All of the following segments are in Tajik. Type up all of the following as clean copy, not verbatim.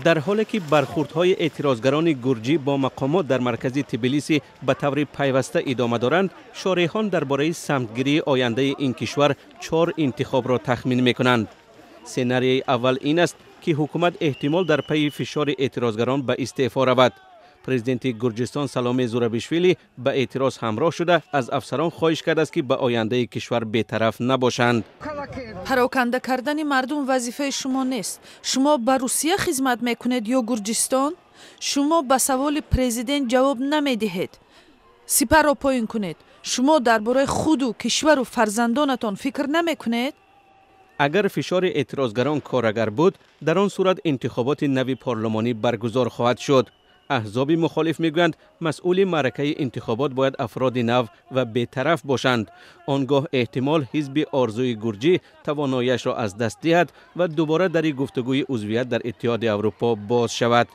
Дар ҳоле ки бархӯрдҳои эътирозгарони гурҷӣ бо мақомот дар маркази Тбилиси ба таври пайваста идома доранд, шореҳон дар бораи самтгирии ояндаи ин кишвар чор интихобро тахмин мекунанд. Сенарияи аввал ин аст, ки ҳукумат эҳтимол дар пайи фишори эътирозгарон ба истеъфо равад. Президенти Гурҷистон Саломе Зурабишвили ба эътироз ҳамроҳ шуда, аз афсарон хоҳиш кардааст, ки ба ояндаи кишвар бетараф набошанд. Пароканда кардани мардум вазифаи шумо нест. Шумо ба Русия хизмат мекунед ё Гурҷистон? Шумо ба саволи президент ҷавоб намедиҳед. Сипарро поин кунед. Шумо дар бораи худу кишвару фарзандонатон фикр намекунед? Агар фишори эътирозгарон корагар буд, дар он сурат интихоботи нави парлумонӣ баргузор хоҳад шуд. Аҳзоби мухолиф мегӯянд, масъули маъракаи интихобот бояд афроди нав ва бетараф бошанд. Он гоҳ эҳтимол ҳизби Орзуи Гурҷӣ тавоноияшро аз даст диҳад ва дубора дари гуфтугӯи узвият дар Иттиҳоди Аврупо боз шавад.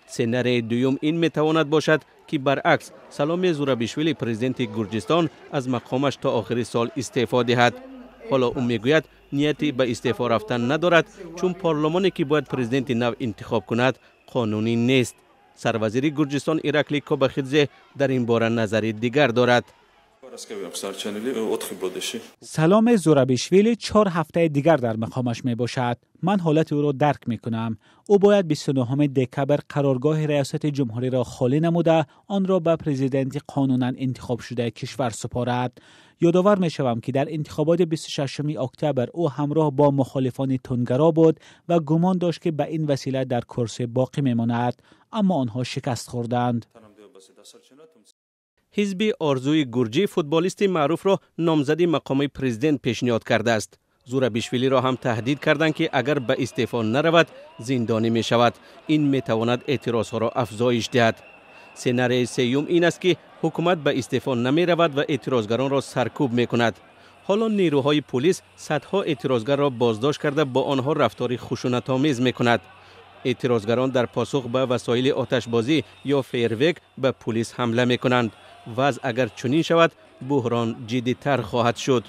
Сценарияи дуюм ин метавонад бошад, ки баръакс Саломе Зурабишвили, президенти Гурҷистон, аз мақомаш то охири сол истеъфо диҳад. Ҳоло ӯ мегӯяд, нияти ба истеъфо рафтан надорад, чун парлумоне, ки бояд президенти нав интихоб кунад, қонунӣ нест. Сарвазири Гурҷистон Ираклий Кобахидзе дар ин бора назари дигар дорад. Саломе Зурабишвили 4 ҳафтаи дигар дар мақомаш мебошад. Ман ҳолати ӯро дарк мекунам. Ӯ бояд 29 декабр қароргоҳи раёсати ҷумҳуриро холӣ намуда, онро ба президенти қонунан интихобшудаи кишвар супорад. Ёдовар мешавам, ки дар интихоботи 26 октябр ӯ ҳамроҳ бо мухолифони тундгаро буд ва гумон дошт, ки ба ин васила дар курсӣ боқӣ мемонад, аммо онҳо шикаст хӯрданд. Ҳизби Орзуи Гурҷӣ футболисти маъруфро номзади мақоми президент пешниҳод кардааст. Зурабишвилиро ҳам таҳдид карданд, ки агар ба истеъфо наравад, зиндонӣ мешавад. Ин метавонад эътирозҳоро афзоиш диҳад. Сценарияи сеюм ин аст, ки ҳукумат ба истеъфо намеравад ва эътирозгаронро саркӯб мекунад. Ҳоло нерӯҳои пулис садҳо эътирозгарро боздошт карда, бо онҳо рафтори хушунатомез мекунад. Эътирозгарон дар посух ба васоили оташбозӣ ё фейерверк ба пулис ҳамла мекунанд. Вазъ агар чунин шавад, буҳрон ҷиддитар хоҳад шуд.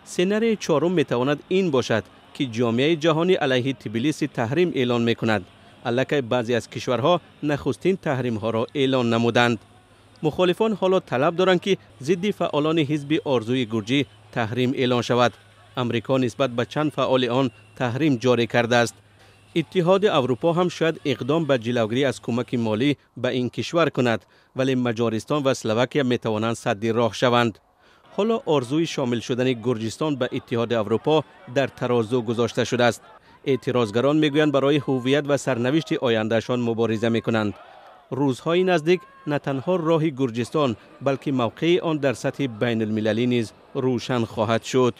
Сценарияи чорум метавонад ин бошад, ки ҷомеаи ҷаҳонӣ алайҳи Тбилиси таҳрим эълон мекунад. Аллакай баъзе аз кишварҳо нахустин таҳримҳоро эълон намуданд. Мухолифон ҳоло талаб доранд, ки зидди фаъолони ҳизби Орзуи Гурҷӣ таҳрим эълон шавад. Амрико нисбат ба чанд фаъоли он таҳрим ҷорӣ кардааст. Иттиҳоди Аврупо ҳам шояд иқдом ба ҷилавгирӣ аз кӯмаки молӣ ба ин кишвар кунад, вале Маҷористон ва Словакия метавонанд садди роҳ шаванд. Ҳоло орзуи шомил шудани Гурҷистон ба Иттиҳоди Аврупо дар тарозу гузошта шудааст. Эътирозгарон мегӯянд, барои ҳуввият ва сарнавишти ояндаашон мубориза мекунанд. Рӯзҳои наздик на танҳо роҳи Гурҷистон, балки мавқеи он дар сатҳи байнулмилалӣ низ рӯшан хоҳад шуд.